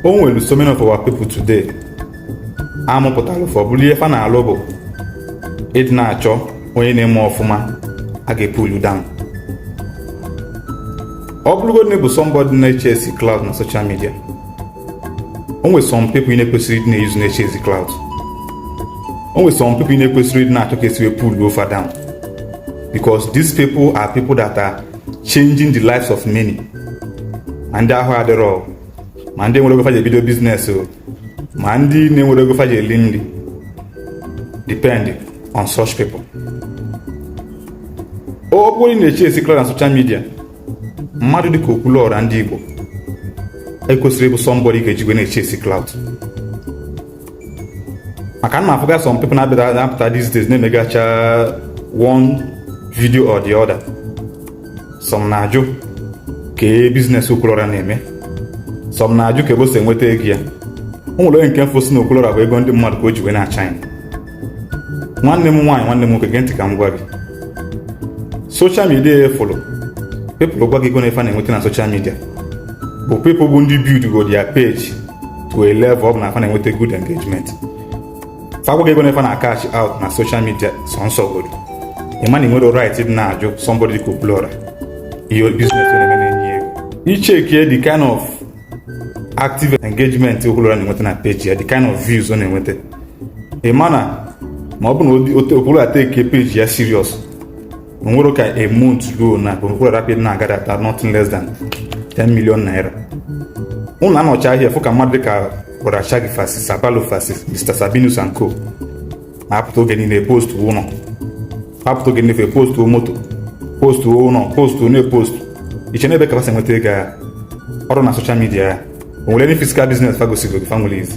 O nwere so many of our people today amụpụtara ụfọ bụrụ ihe fa na-alụ bụ ịdị na-achọ onye na-eme ọfụma a ga-epulu down. Ọ bụrụgodị na ị bụ somebody na-echase clout na social media, o nwere some people ị na-ekwesịrị ịdị na-eyuzu na-echase clout. O nwere some people ị na-ekwesịrị ịdị na-achọ ka esi wee pull fa down, because these people are people that are changing the lives of many. Ma ndị ahụ adịrọ, ma ndị nwere ego fa ji ebido business o, ma ndị na-enwere ego fa ji eli nri depend on such people. Ọ bụrụ na na-echase clout na social media, mmadụ dịka Okwuluọra ndị Igbo ekwesịrị ịbụ somebody ga-ejigwe na-echase clout, maka na afụga some people na-abịa na-apụta these days na-emegacha one video or the other. Some na-ajụ ka e business Okwuluọra na-eme, some na-ajụ ka ebe o si enweta ego ya. O nwere onye nke mfo si na Okwuluọra bụ ego ndị mmadụ ka o ji wee na China. Nwanne m nwaanyị, nwanne m nwoke, gee ntị ka m gwa gị. Social media efụlụ people gwa gị ego na ife a na-enweta na social media bụ people bụ ndị build go their page to a level ọ bụ na afa na-enweta good engagement. Fa gwa gị ego na ife na cash out na social media sọnsọ godo, ịma na ị nwere right ịdị na-ajụ somebody dịka Okwuluọra ihe business ọ na-eme na-enye ego. Ichekie the kind of active engagement Okwuluọra na-enweta na page ya, the kind of views ọ na-enweta, ịma na ma ọ bụ na Okwuluọra take page ya serious, o nwere ka a month ruo na Okwuluọra rapid na-agadata nothing less than 10 million naira. Ụnụ anọcha ahịa fụ ka mmadụ dịka Brother Shaggy Fasi, Sabalo Fasi, Mr Sabinus and Co na-apụta oge niile post ụlọ, apụta oge niile post moto, post ụlọ, post na-epost iche n'ebe ka fa si enweta ego ya ọrụ na social media ya. O nwere any physical business fa gosigo gị fa nwere izi?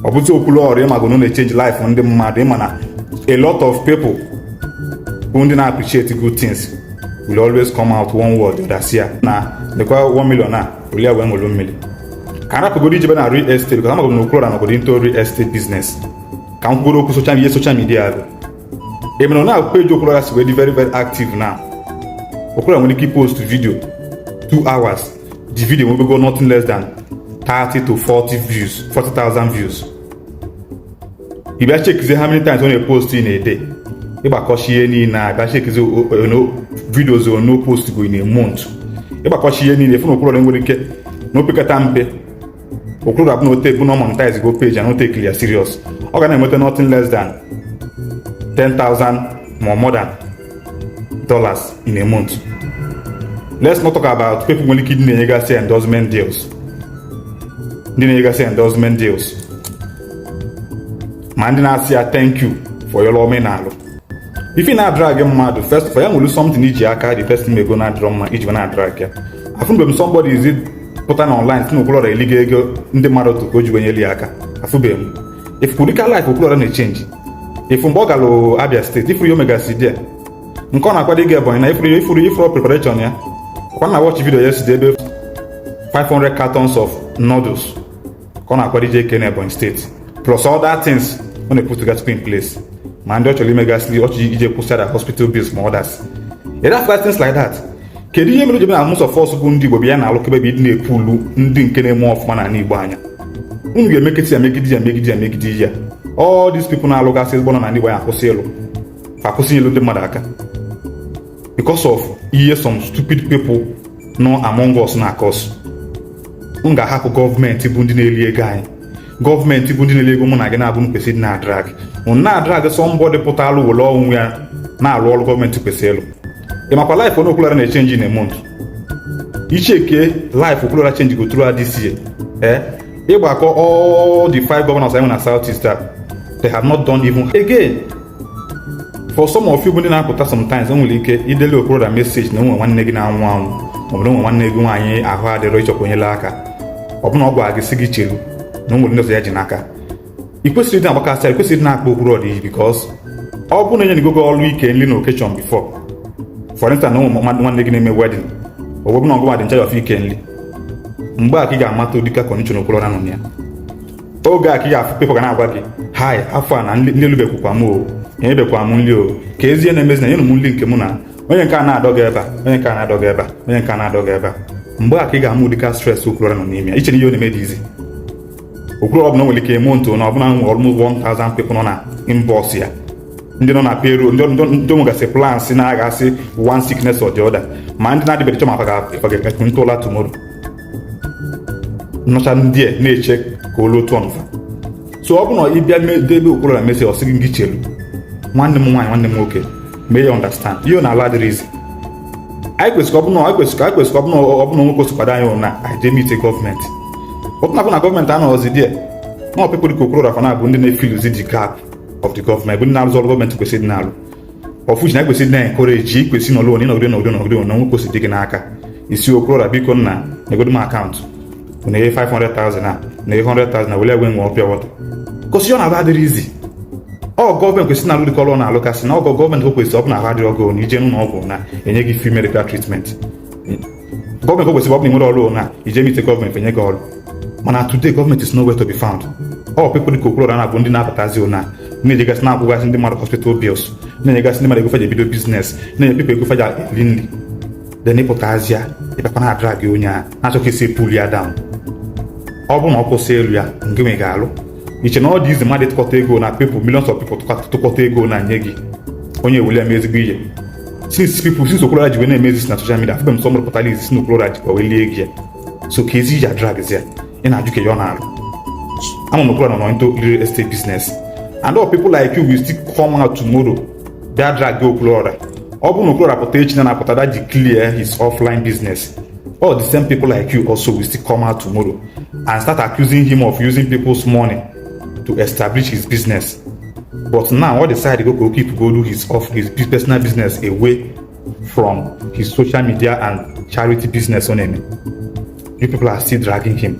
Ọ bụzi Okwuluọra, ịmago na ọ na-echange life ndị mmadụ. Ịma na a lot of people bụ ndị na-appreciate good things will always come out one word or the other, si ya na lekwa 1 million a oli wee ṅụrụ mmiri ka a rapụgoro ijebe na real estate, because amago m na Okwuluọra nọgoro into real estate business. Ka m kwugoro okwu social media. Social media bụ emere na page Okwuluọra si wee dị very very active now. Okwuluọra nwere ike post video 2 hours, the video nwebego nothing less than 30 to 40 views, 40,000 views. Ị bịa checkizie how many times ọ na-epost in a day, ịgbakọchi ihe niile a, bịa checkizie videos no post go in a month, ịgbakọchi ihe niile, fụ na Okwuluọra nwere ike na opekata mpe, Okwuluọra bụ na ote bụ na monetize go page and o take ya serious, ọ ga na-enweta nothing less than 10,000 or more than dollars in a month. Let's not talk about people nwere ike ịdị na-enyegasị endorsement deals, ndị na-enyegasị endorsement deals, ma ndị na-asị ya thank you for your omenalụ. Ife na-adrag mmadụ, first of all, ya nwere something iji aka the person mego na-adịrọ mma iji na-adrag ya. Afụ mgbe m somebody is pụta na online si na Okwuluọra eligo ego ndị mmadụ tụ ka o ji wenyeli ya aka, afụbeghị m. Ifu dịka life Okwuluọra na-echange, ifu mgbe ọ galụ Abia State, ifuru ihe o megasị there, nke ọ na-akwado ịga Ebonyi na ifuru preparation ya kwa na watch video yesterday ebe 500 cartons of noodles ka ọ na-akwado ije eke na Ebonyi State, plus other things ọ na-put together in place, ma ndị ọ chọrọ imegasị ọchị ije kwụsịara hospital bills ma others. Ịrafụta things like that. Kedu ihe mere o ji na most of us bụ ndị Igbo bịa na-alụkebe bụ ịdị na-epulu ndị nke na-eme ọfụma n'ala Igbo anya? Unu ga-emekịta ya, megide ya, megide ya, megide ya. All these people na-alụgasị ezigbo nọ n'ala Igbo ya akwụsị ịlụ, fa akwụsị ịlụ ndị mmadụ aka because of ihe some stupid people nọ among us na cause. M ga-ahapụ gọọmenti bụ ndị na-eli ego anyị, gọọmenti bụ ndị na-eli ego mụ na gị na-abụ kwesịrị na-adrag na-adrag somebody pụtalụ were onwe ya na-arụ ọrụ gọọmenti kwesịrị ịlụ. Ị makwa life onye Okwuluọra na-echange in a month? Icheke life Okwuluọra change go throughout this year, eh, ịgbakọ all the five governors anyị nwe na South East, they have not done even. Again, for some of you bụ ndị na-apụta sometimes, o nwere ike idele Okwuluọra message na onwe nwanne gị na-anwụ anwụ, maọbụ na onwe nwanne gị nwaanyị ahụ adịrọ, ịchọkwa onyele aka, ọ bụ na ọ gwara gị si gị chelu na o nwere ndị ọzọ ya ji n'aka. Ị kwesịrị ịdị na-agbakasị, ị kwesịrị ịdị na-akpa Okwuluọra iyi, because ọ bụrụ na enye gị ọrụ ike nri na occasion before, for instance, na ụmụ nwanne gị na-eme wedding, ọ bụ na ọgụma dị ncha of ike nri, mgbe a ka ị ga-amata ụdịka condition Okwuluọra nọ na ya. Oge a ka ị ga-afụ people ga na-agwa gị, "Hi, afọ a na nri elubekwukwa m, o enyebekwa m nri." O ka ezie na-emezi na nyenụ m nri nke mụ na onye nke a na-adọ gị ebe a, onye nke a na-adọ gị ebe a, onye nke a na-adọ gị ebe a. Mgbe a ka ị ga-ama ụdịka stress Okwuluọra nọ n'ime ya. Iche na ihe ọ na-eme dị izi. Okwuluọra ọbụla nwere ike eme nto na ọbụla nwere almost 1000 people nọ na inbox ya, ndị nọ na payroll, ndị nwegasị plans na-agasị one sickness or the other, ma ndị na-adịbeghị chọ ma ga-ekwentị ụla tomorrow nọcha, ndị a na-eche ka olu otu ọnụfa. So ọ bụ na ị bịa debe Okwuluọra message, ọ sị gị gị chelu. Nwanne m nwaanyị, nwanne m nwoke, mee ya understand, ihe na ala adịrị izi. Anyị kwesịrị ọ bụ na anyị kwesịrị ọ bụ na nwoke kwado anyị na anyị jee meet gọọmenti ọtụnafụ na gọọmenti anọghọzi die na people dịka Okwuluọra fa na-abụ ndị na-efilluzi the gap of the government, bụ ndị na-arụzi ọrụ gọọmenti kwesịrị ịdị na-alụ ọfụji na kwesịrị na-encourage. Ikwesị nọrọ onye nọgide nọgide nọgide na nwoke kwesịrị dị gị n'aka isi. Okwuluọra, biko nna, negodo m akaụntụ na ihe 500,000 a na ihe 100,000 na wele egwe nwe pure water kosi. Ọ na-abụ adịrị izi. Ọ gọọmenti kwesịrị na-alụ dịka ọrụ ọ na-alụkasị na ọgọ gọọmenti o kwesịrị ọ bụ na ahụ adịrị ọgụ na ije n'ụlọ ọgwụ na-enye gị free medical treatment. Gọọmenti o kwesịrị ọ bụ na nwere ọrụ na ije meet gọọmenti enye gị ọrụ, mana today gọọmenti is nowhere to be found. Ọ people dịka Okwuluọra na-abụ ndị na-apụtazi ụna na-ejegasị na-akwụgasị ndị mmadụ hospital bills, na-enyegasị ndị mmadụ ego faji ebido business, na-enye people ego faji eri nri. Then ịpụtazịa ịbịakwa na drag onye a na-achọ ka esi pull ya down. Ọ bụrụ na ọ kwụsị elu ya nke nwe ga-alụ iche na ọ dị izi mmadụ ịtụkọta ego na people, millions of people tụkọta ego na nye gị onye ewuli ya mee ezigbo ihe. Since people, since Okwuluọra ji wee na-emezi na social media, afụbe m sọ pụtara izi si na Okwuluọra jikwa wee lie ego ya. So ka ezi iji adrag ya, ị na-ajụ ka ya ọ na-alụ. Ama m Okwuluọra nọ into real estate business, and all people like you will still come out tomorrow bịa drag Okwuluọra. Ọ bụrụ na Okwuluọra pụta echi na na-apụta that declare his offline business, all the same people like you also will still come out tomorrow and start accusing him of using people's money to establish his business. But now all decide go go keep go do his personal business away from his social media and charity business on him. You people are still dragging him.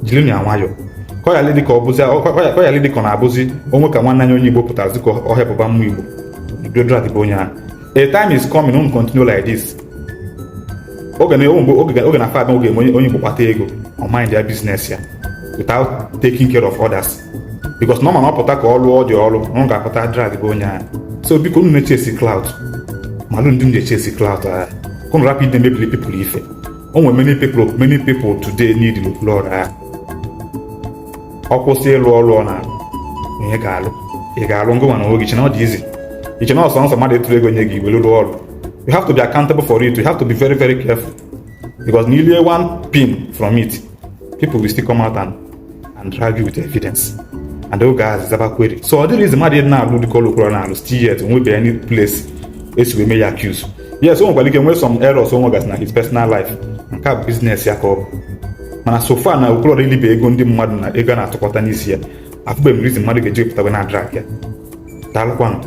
Jiri ya nwayọ ka ọ ghara dị ka ọ bụzi ka ọ ghara dị ka ọ na-abụzi onwe ka nwanne anyị onye Igbo pụtazi ka ọ hepụba mmụ Igbo bido drag bụ onye ahụ. A time is coming, unu continue like this, oge na oge na fa oge onye Igbo kpata ego, ọ mind ya business ya without taking care of others, because normal ọ pụta ka ọ lụọ dị ọrụ ọ ga-apụta drag bụ onye ahụ. So biko, unu na-echase clout, malụ ndị m na-echase clout agha ka unu rapụ ide mebili people ife. O nwere many people, many people today need Okwuluọra. Ọ kwụsị ịlụ ọrụ ọ na-alụ, onye ga-alụ? Ị ga-alụ ngụ mana onwe gị? Iche na ọ dị izi, iche na ọsọ nsọ mmadụ etụrụ ego nye gị were lụọ ọrụ. You have to be accountable for it. You have to be very, very careful, because nearly one pin from it, people will still come out and drag you with evidence and oge ahụ zaba query. So ọ dịrị izi mmadụ ịdị na-alụ dịka ọlụ Okwuluọra na-alụ, still yet onwebeghị any place esi wee mee ya accuse. Yes, o nwekwara ike nwee some errors o nwegasị na his personal life, nke a bụ business ya ka ọ bụ, mana so far na Okwuluọra ilibe ego ndị mmadụ na ego a na-atụkọta n'isi ya, afụbeghị m reason mmadụ ga-eji pụta wee na drag ya. Daalụkwanụ.